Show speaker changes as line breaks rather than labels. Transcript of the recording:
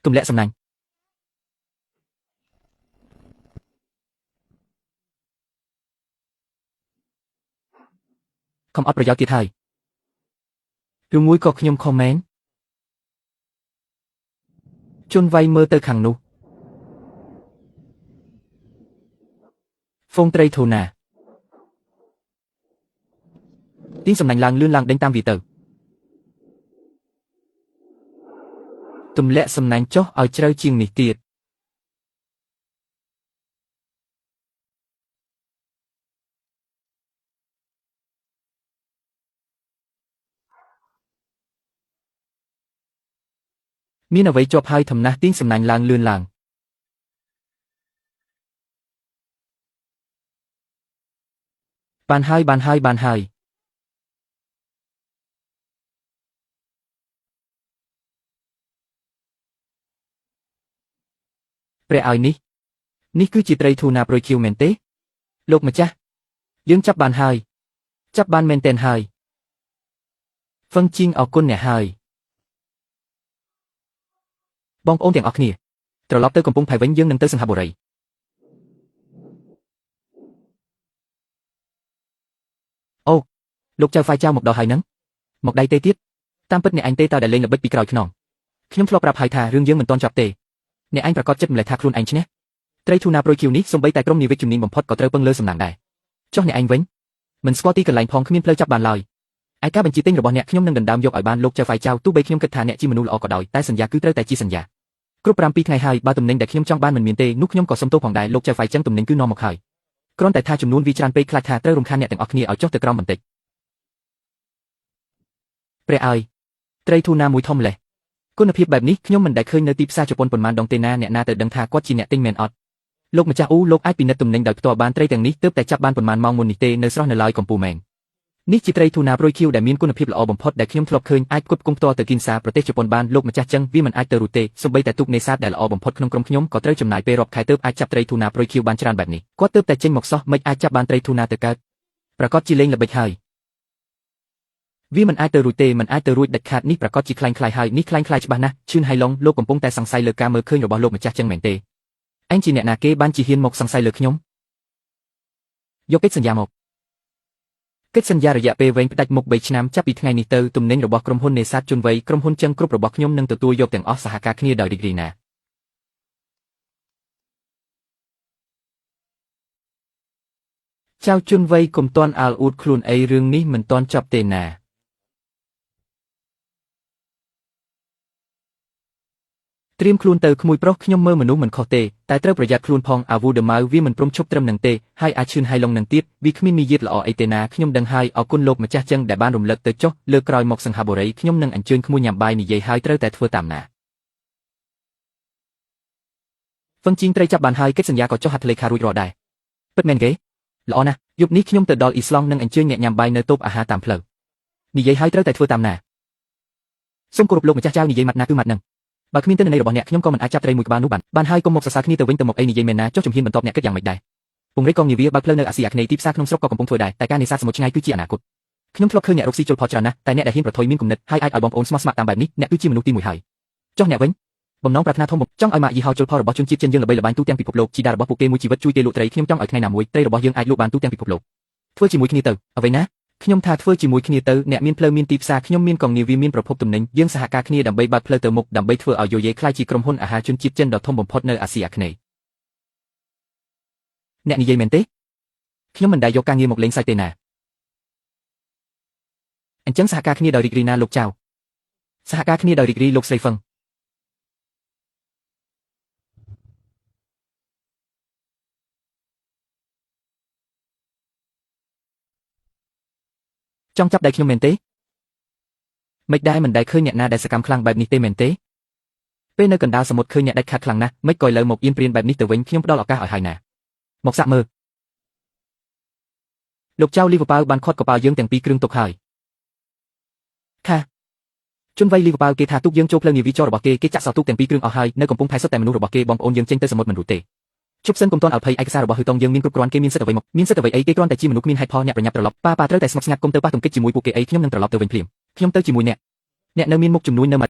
ទម្លាក់សំណាញ់ខំអត់ប្រយោជន៍ទៀតហើយឬមួយក៏ខ្ញុំខុសមែនជន់វៃមើលទៅខាងនោះហ្វូងត្រីធូណាទាញសំណាញ់ឡើងលឿនឡើងដេញតាមវាទៅទម្លាក់សំណាញ់ចុះឲ្យជ្រៅជាងនេះទៀតមានអ្វីជាប់ហើយធំណាស់ទាញសំណាញ់ឡើងលឿនឡើងបានហើយបានហើយបានហើយព្រះឲ្យនេះនេះគឺជាត្រីធូណាប្រុយខៀវមែនទេលោកម្ចាស់យើងចាប់បានហើយចាប់បានមែនទែនហើយហ្វឹងជីងអរគុណអ្នកហើយបងប្អូនទាំងអស់គ្នាត្រឡប់ទៅកំពង់ផែវិញយើងនឹងទៅសិង្ហបុរីអូលោកចៅហ្វាយចៅមកដល់ហើយនឹងមកដៃទេទៀតតាមពិតអ្នកឯងទេតើដែលលេងល្បិចពីក្រោយខ្នងខ្ញុំធ្លាប់ប្រាប់ហើយថារឿងយើងមិនទាន់ចប់ទេអ្នកឯងប្រកាសចិត្តម្ល៉េះថាខ្លួនឯងឈ្នះត្រីធូណាប្រុយខៀវនេះសូម្បីតែក្រុមនាវិកជំនាញបំផុតក៏ត្រូវពឹងលើសំណាងដែរចុះអ្នកឯងវិញមិនស្គាល់ទីកន្លែងផងគ្មានផ្លូវចាប់បានឡើយឯការបញ្ជាទិញរបស់អ្នកខ្ញុំនឹងដណ្ដើមយកឲ្យបានលោកចៅហ្វាយចៅទោះបីខ្ញុំគិតថាអ្នកជាមនុស្សល្អក៏ដោយតែសន្យាគឺត្រូវតែជាសន្យាគ្រប់7ថ្ងៃហើយបើទំនិញដែលខ្ញុំចង់បានមិនមានទេនោះខ្ញុំក៏សុំទោសផងដែរលោកចៅហ្វាយចឹងទំនិញគឺនាំមកហើយគ្រាន់តែថាចំនួនវាច្រើនពេកខ្លាចថាត្រូវរំខានអ្នកទាំងអស់គ្នាឲ្យចុះទៅក្រោមបន្តិចព្រះអើយត្រីធូណាមួយធំម្លេះគុណភាពបែបនេះខ្ញុំមិនដែលឃើញនៅទីផ្សារជប៉ុនប៉ុន្មានដងទេណាអ្នកណាទៅដឹងថាគាត់ជាអ្នកទិញមែនអត់លោកម្ចាស់អ៊ូលោកអាចពិនិត្យទំនិញដោយផ្ទាល់បានត្រីទាំងនេះទើបតែចាប់បានប៉ុន្មានម៉ោងមុននេះទេនៅស្រស់នៅឡើយកំពូលមែននេះជាត្រីធូណាប្រុយខៀវដែលមានគុណភាពល្អបំផុតដែលខ្ញុំធ្លាប់ឃើញអាចផ្គត់ផ្គង់ផ្ទាល់ទៅគីនសាប្រទេសជប៉ុនបានលោកម្ចាស់ចឹងវាមិនអាចទៅរួចទេសូម្បីតែទូកនេសាទដែលល្អបំផុតក្នុងក្រុមខ្ញុំក៏ត្រូវចំណាយពេលរាប់ខែទើបអាចចាប់ត្រីធូណាប្រុយខៀវបានច្រើនបែបនេះគាត់ទើបតែចេញមកសោះមិនអាចចាប់បានត្រីធូណាទៅកើតប្រកាសជាលេងល្បិចហើយវាមិនអាចទៅរួចទេមិនអាចទៅរួចដាច់ខាតនេះប្រកាសជាคล้ายៗហើយនេះคล้ายៗច្បាស់ណាស់ឈឿនហៃឡុងលោកកំពុងតែសង្ស័យលើការមើលឃើញរបស់លោកម្ចាស់ចឹងមែនទេឯងជាអ្នកណាគេបានជាហ៊ានមកសង្ស័យលើខ្ញុំយកកិច្ចសន្យាមកកិច្ចសន្យារយៈពេលវែងផ្ដាច់មុខ3ឆ្នាំចាប់ពីថ្ងៃនេះទៅទំនិញរបស់ក្រុមហ៊ុននេសាទជន់វៃក្រុមហ៊ុនចឹងគ្រប់របស់ខ្ញុំនឹងទទួលយកទាំងអស់សហការគ្នាដោយរីករាយណាស់ចៅជន់វៃកុំទាន់អាលអួតខ្លួនអីរឿងនេះមិនទាន់ចប់ទេណាត្រៀមខ្លួនទៅក្មួយប្រុសខ្ញុំមើលមនុស្សមិនខុសទេតែត្រូវប្រយ័ត្នខ្លួនផងអាវូដឺម៉ៅវាមិនព្រមឈប់ត្រឹមនឹងទេហើយអាឈឿនហៃឡុងនឹងទៀតវាគ្មានមាយាទល្អអីទេណាខ្ញុំដឹងហើយអរគុណលោកម្ចាស់ចឹងដែលបានរំលឹកទៅចុះលើក្រោយមកសិង្ហបុរីខ្ញុំនឹងអញ្ជើញក្មួយញ៉ាំបាយនិយាយហើយត្រូវតែធ្វើតាមណាហ្វឹងជីងត្រីចាប់បានហើយកិច្ចសន្យាក៏ចុះហត្ថលេខារួចរាល់ដែរពិតមែនគេល្អណាស់យប់នេះខ្ញុំទៅដល់អ៊ីស្លង់នឹងអញ្ជើញអ្នកញ៉ាំបាយនៅតូបអាហារតាមផ្លូវនិយាយហើយត្រូវតែធ្វើតាមណាសូមគោរពលោកម្ចាស់ចៅនិយាយម៉ាត់ណាគឺម៉ាត់នឹងបើគ្មានទិន្នន័យរបស់អ្នកខ្ញុំក៏មិនអាចចាប់ត្រីមួយក្បាលនោះបានបានហើយកុំមកសរសើរគ្នាទៅវិញទៅមកអីនិយាយមែនណាចុះជំហានបន្ទាប់អ្នកគិតយ៉ាងម៉េចដែរពង្រីកកងនាវាបើកផ្លូវនៅអាស៊ីអាគ្នេយ៍ទីផ្សារក្នុងស្រុកក៏កំពុងធ្វើដែរតែការនេសាទសមុទ្រឆ្ងាយគឺជាអនាគតខ្ញុំធ្លាប់ឃើញអ្នករកស៊ីជលផលច្រើនណាស់តែអ្នកដែលហ៊ានប្រថុយមានគំនិតហើយអាចឲ្យបងប្អូនស្មោះស្ម័គ្រតាមបែបនេះអ្នកគឺជាមនុស្សទីមួយហើយចុះអ្នកវិញបំណងប្រាថ្នាធំចង់ឲ្យម៉ាកយីហោជលផលរបស់ជនជាតិចិនយើងល្បីល្បាញទូទាំងពិភពលោកជីតារបស់ពួកគេមួយជីវិតជួយគេលក់ត្រីខ្ញុំចង់ឲ្យថ្ងៃណាមួយត្រីរបស់យើងអាចលក់បានទូទាំងពិភពលោកធ្វើជាមួយគ្នាទៅអ្វីណាខ្ញុំថាធ្វើជាមួយគ្នាទៅអ្នកមានផ្លូវមានទីផ្សារខ្ញុំមានកងនាវាមានប្រភពទំនិញយើងសហការគ្នាដើម្បីបើកផ្លូវទៅមុខដើម្បីធ្វើឲ្យយូយេក្លាយជាក្រុមហ៊ុនអាហារជនជាតិចិនដ៏ធំបំផុតនៅអាស៊ីអាគ្នេយ៍អ្នកនិយាយមែនទេខ្ញុំមិនដែលយកការងារមកលេងសើចទេណាអញ្ចឹងសហការគ្នាដោយរីករាយណាលោកចៅសហការគ្នាដោយរីករាយលោកស្រីហ្វឹងចង់ចាប់ដៃខ្ញុំមែនទេមិនដែរមិនដែលឃើញអ្នកណាដែលសកម្មខ្លាំងបែបនេះទេមែនទេពេលនៅកណ្ដាលសមុទ្រឃើញអ្នកដាច់ខាតខ្លាំងណាស់មិនក៏ឥឡូវមកអៀនព្រានបែបនេះទៅវិញខ្ញុំផ្ដល់ឱកាសឲ្យហើយណាមកសាក់មើលលោកចៅលីវប៉ាវបានខាត់កប៉ាល់យើងទាំងពីរគ្រឿងទុកហើយខាជនវៃលីវប៉ាវគេថាទូកយើងចូលផ្លូវនាវីចររបស់គេគេចាក់សោទូកទាំងពីរគ្រឿងអស់ហើយនៅកំពង់ផែសុទ្ធតែមនុស្សរបស់គេបងប្អូនយើងចេញទៅសមុទ្រមិនរួចទេជប់សិនកុំទាន់អភ័យឯកសាររបស់ហ៊ឺតុងយើងមានគ្រប់គ្រាន់គេមានសិទ្ធិអ្វីមកមានសិទ្ធិអ្វីអីគេគ្រាន់តែជាមនុស្សគ្មានហេតុផលអ្នកប្រញាប់ត្រឡប់ប៉ាប៉ាត្រូវតែស្ងប់ស្ងាត់កុំទៅប៉ះទង្គិចជាមួយពួកគេអីខ្ញុំនឹងត្រឡប់ទៅវិញភ្លាមខ្ញុំទៅជាមួយអ្នកអ្នកនៅមានមុខជំនួញនៅ